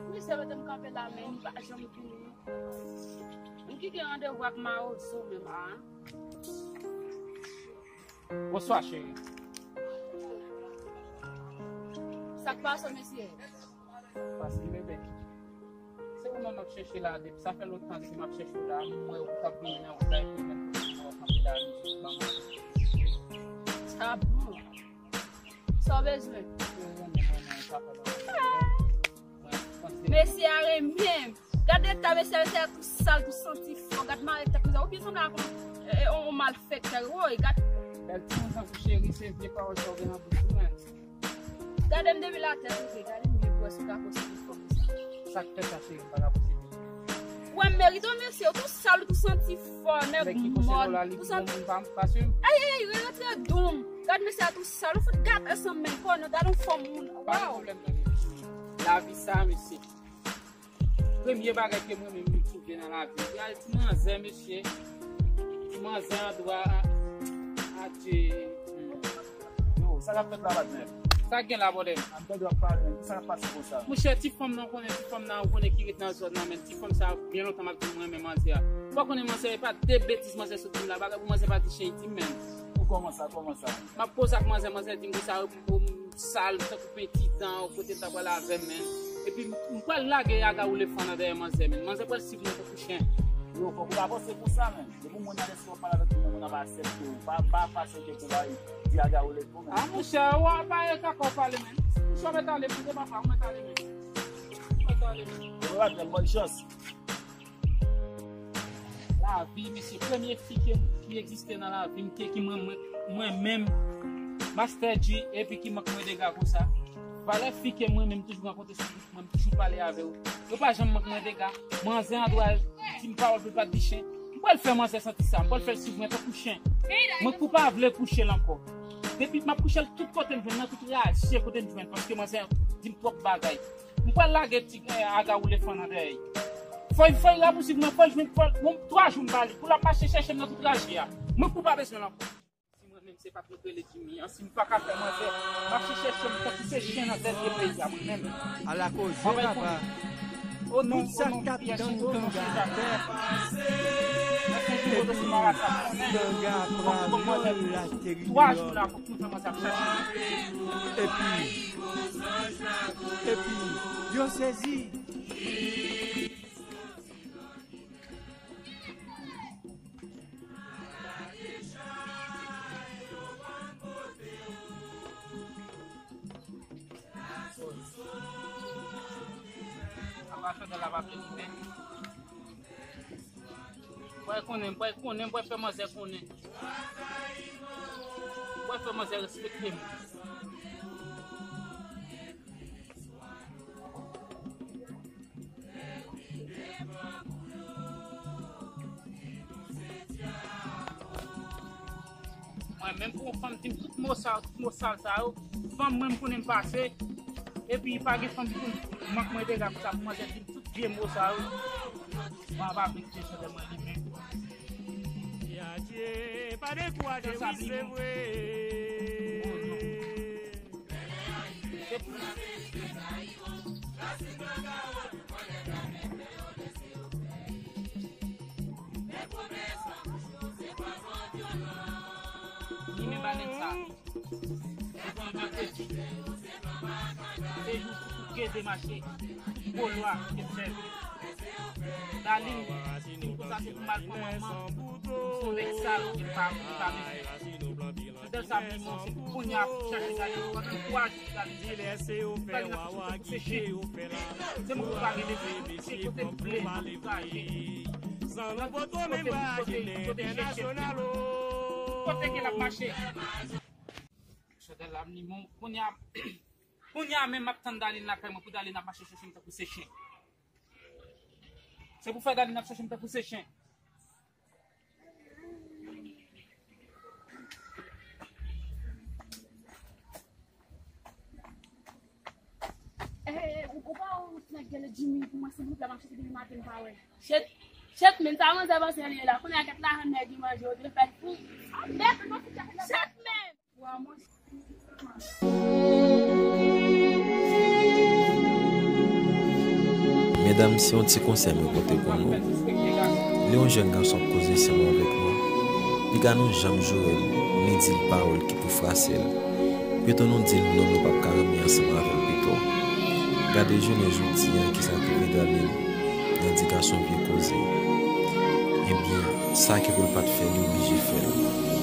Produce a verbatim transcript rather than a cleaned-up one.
Misye mete m kanpe la, men li pa janm vini. M ki gen randevou ak Mawozo menm a. Bonswa, cheri. Sa k pase, mesye? Pase, bebe. Se ou menm m ap chèche la, depi sa fè lontan depi m ap chèche w la, m wè ou t ap vini nan wout la, epi menm kote m wè w kanpe la, m jis ban mwen. Sa bon. Sa w bezwen? Yo renmen mwen, men sa fè lontan. Mesye a renmen m. Gad eta mesye a, mesye a tou sal, tou santi fò. Gad mare tèt misye. Ou byen sanble ak yon, e, e, yon malfektè. Woy, gad. Bèl timoun tankou cheri, se vye pawòl sa w gen nan bouch ou, men. Gade m depi latèt rive, gade m byen pou wè si w ka posede fò m sa. Sa k fè sa, cheri, m pa ka posede. Ou wè m merite w, mesye, ou tou sal, ou tou santi fò, nèg mòn, ou santi. Ay, ay, ay, re rantre dou m. Gad mesye a tou sal, ou fout gate ansanm menm, konnen, gade yon fòm moun. Pa gen pwoblèm, non, mesye. Lavi sa, mesye. Premye bagay ke mwen menm m twouve nan lavi, gade ti manzè, mesye. Ti manzè andwa, adye. Yo, sa k ap fèt la, patnè? Sa k gen la, bòdè? M tande w ap pale, men kisa k ap pase konsa? Monchè, ti fanm nan, ou konnen ti fanm nan, ou konnen ki ret nan zòn nan, men ti fanm sa, byen lontan m ap di mwen renmen manzè a. Ou pa konnen manzè, e pa de betiz manzè sot di m la, bagay pou manzè pa di chen, li di m menm. Ou kòman sa, kòman sa? M ap koze ak manzè, manzè di m konsa, ou, ou, sal, tankou penti dan, kote l ta pral avè m, men. Epi m, m pral lage aga woulefan nan dèyè manzè, men. Manzè pral swiv mwen tankou chen. Yo, fòk ou pa panse konsa, men. Depi moun nan lèse w ap pale avèk moun nan, moun nan pa aksepte w. Pa, pa fache ke pou bay di aga woulefan, men. A, monchè, w ap pale kaka w pale, men. Monchè, w mèt ale, men. Se pa fa, w mèt ale, men. W mèt ale, men. Yo, Radnel, bòn chans. Lavi, mesye, premye fi ke, ki egziste nan lavi m, ke, ki mwen, mwen, mwen menm, Master G, epi ki mank mwen dega konsa. Valè fi ke mwen menm toujou rankontre sou wout mwen, m toujou pale avè w. Yo pa janm mank mwen dega. Manzè andwa di m pawòl pou l pa di chen. M pral fè manzè santi sa, m pral fè l swiv mwen tankou chen. Mwen kou pa vle kouche l ankò. Depi m ap kouche l tout kote m jwenn, nan tout raje kote m jwenn, paske manzè di m twòp bagay. M pral lage ti, eh, aga woulefan nan dèyè. Fò, fò l rapousib mwen, fò l jwenn, fò l, bon, twa jou m ba li, pou l ap mache chèche m nan tout raje a. Mwen kou pa bezwen l ankò. Si mwen menm se pa t mwen k rele Jimmy an, si m pa ka fè manzè mache chèche m tankou se chen nan dènye peyi a, mwen menm. Ala koze, papa. Tout sa k ap tann ganga atè, epi ganga ap pran vòl ateri deyò. Twa jou la, fòk nou fè manzè ap chache. Epi, epi, yo sezi. Apa chandèl la pa vle limen. Bwè konnen, bwè konnen, bwè fè manzè konnen. Bwè fè manzè respekte m. Mwen menm pou yon fanm di m tout mo sa yo, tout mo sal sa yo, fanm mwen m konnen m pase, epi pa gen fanm ki konn mank mwen dega konsa pou manzè di m tout vye mo sa yo. Mwen ap aplike chante mwen li menm. Yadye, pa dekouraje, wi, se vre. Li menm balèn sa. Se jou pou tout gede mache. Gwo lwa, ke fè. Darline, si pou sa se pou m al pran manman, se yon nèg sal, li pa, li pa bezwen. Sèl sa m di, se kounye a pou chache gade, pandan twa jou gade, fè l nan kouche tankou se chen. Se moun ki pa gen defo, se kote l vle, nan tout raje. Nan tout kote, kote, kote chèche l, kote ke l ap mache. Chandèl la, m li bon, kounye a, kounye a menm m ap tann Darline lakay mwen, pou Darline ap mache chèche m tankou se chen. Se pou fè Darline ap chèche m tankou se chen. Eh, ou, ou pa wè ou t nan gèlè Jimmy pou mwen, silvouplè, m ap chèche depi maten m pa wè. Chet, chet, men sa manzè panse li ye la. Kounye a kèt lajan nèg li manje, yo te fè l fou. Chet, men! Wa, mwen. Medam, se yon ti konsèy mwen pote pou nou. Lè yon jèn gason ap koze ansanm avèk nou, piga nou janm joure l, ni di l pawòl ki pou frase l. Pito nou di l non, nou p ap ka renmen ansanm avè l pito. Gade jounen jodi a, kisa ki rive Darline nan di gason vye koze. Ebyen, sa ki pou l pa t fè, li oblije fè l.